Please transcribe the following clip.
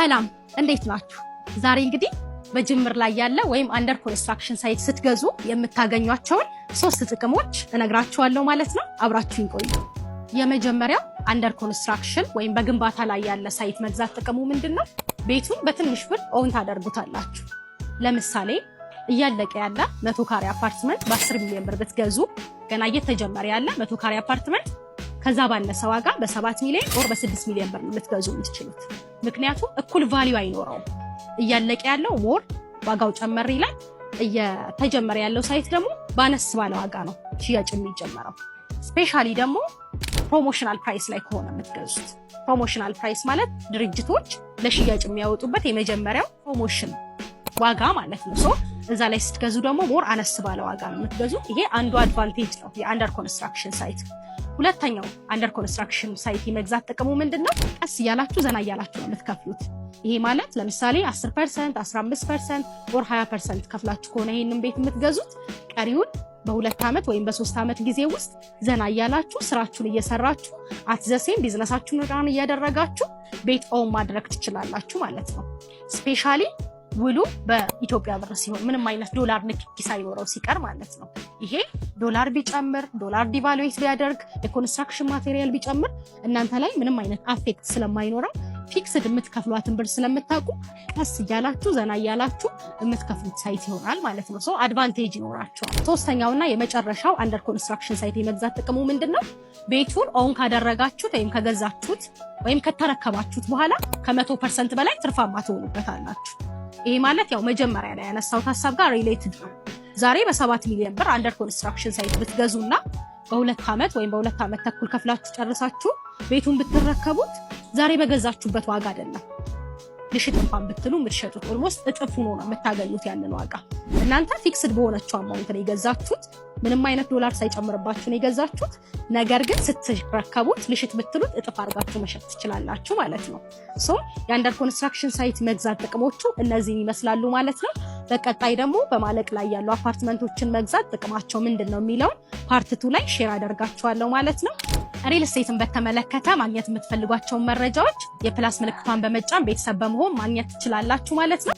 ሰላም፣ እንዴት ናችሁ? ዛሬ እንግዲህ በጅምር ላይ ያለ ወይም under construction site ስትገዙ የምታገኟቸውን ሶስት ጥቅሞች እነግራችኋለሁ ማለት ነው። አብራችሁኝ ቆዩ። የመጀመሪያው under construction ወይም በግንባታ ላይ ያለ site መግዛት ጥቅሙ ምንድን ነው? ቤቱን በትንሽ ብር own ታደርጉታላችሁ። ለምሳሌ እያለቀ ያለ 100 ካሬ አፓርትመንት በ10 ሚሊዮን ብር ብትገዙ፣ ገና እየተጀመረ ያለ 100 ካሬ አፓርትመንት ከዛ ባነሰ ዋጋ በ7 ሚሊዮን or በ6 ሚሊዮን ብር ልትገዙ የምትችሉት። ምክንያቱም እኩል value አይኖረውም። እያለቀ ያለው more ዋጋው ጨመር ይላል። እየተጀመረ ያለው site ደግሞ ባነስ ባለ ዋጋ ነው ሽያጭ የሚጀመረው። Specially ደግሞ promotional price ላይ ከሆነ የምትገዙት። Promotional price ማለት ድርጅቶች ለሽያጭ የሚያወጡበት የመጀመሪያው promotion ዋጋ ማለት ነው። So እዛ ላይ ስትገዙ ደግሞ more አነስ ባለ ዋጋ ነው የምትገዙት። ይሄ አንዱ advantage ነው የ under construction site። ሁለተኛው under construction site የመግዛት ጥቅሙ ምንድን ነው? ቀስ እያላችሁ፣ ዘና እያላችሁ ነው የምትከፍሉት። ይሄ ማለት ለምሳሌ 10%፣ 15% or 20% ከፍላችሁ ከሆነ ይሄንን ቤት የምትገዙት፣ ቀሪውን በ2 ዓመት ወይም በ3 ዓመት ጊዜ ውስጥ ዘና እያላችሁ፣ ስራችሁን እየሰራችሁ፣ at the same ቢዝነሳችሁን run እያደረጋችሁ ቤት own ማድረግ ትችላላችሁ ማለት ነው። Specially ውሉ በኢትዮጵያ ብር ሲሆን፣ ምንም አይነት ዶላር ንክኪ ሳይኖረው ሲቀር ማለት ነው። ይሄ ዶላር ቢጨምር፣ ዶላር devaluate ቢያደርግ፣ የ construction material ቢጨምር እናንተ ላይ ምንም አይነት affect ስለማይኖረው፣ fixed የምትከፍሏትን ብር ስለምታውቁ ቀስ እያላችሁ፣ ዘና እያላችሁ የምትከፍሉት site ይሆናል ማለት ነው። So advantage ይኖራችኋል። ሶስተኛውና የመጨረሻው under construction site የመግዛት ጥቅሙ ምንድን ነው? ቤቱን own ካደረጋችሁት ወይም ከገዛችሁት ወይም ከተረከባችሁት በኋላ ከ100% በላይ ትርፋማ ትሆኑበታላችሁ። ይሄ ማለት ያው መጀመሪያ ላይ ያነሳሁት ሀሳብ ጋር related ነው። ዛሬ በ7 ሚሊዮን ብር under construction site ብትገዙና በ2 ዓመት ወይም በ2 ዓመት ተኩል ከፍላችሁ ጨርሳችሁ ቤቱን ብትረከቡት፣ ዛሬ በገዛችሁበት ዋጋ አይደለም ልሽጥ እንኳን ብትሉ የምትሸጡት፣ almost እጥፍ ሆኖ ነው የምታገኙት ያንን ዋጋ። እናንተ fixed በሆነችው amount ነው የገዛችሁት። ምንም አይነት ዶላር ሳይጨምርባችሁ ነው የገዛችሁት። ነገር ግን ስትረከቡት ልሽጥ ብትሉት እጥፍ አድርጋችሁ መሸጥ ትችላላችሁ ማለት ነው። So የ under construction site መግዛት ጥቅሞቹ እነዚህን ይመስላሉ ማለት ነው። በቀጣይ ደግሞ በማለቅ ላይ ያሉ አፓርትመንቶችን መግዛት ጥቅማቸው ምንድን ነው የሚለውን part 2 ላይ share አደርጋችኋለሁ ማለት ነው። Real estate ን በተመለከተ ማግኘት የምትፈልጓቸውን መረጃዎች የ plus ምልክቷን በመጫን ቤተሰብ በመሆን ማግኘት ትችላላችሁ ማለት ነው።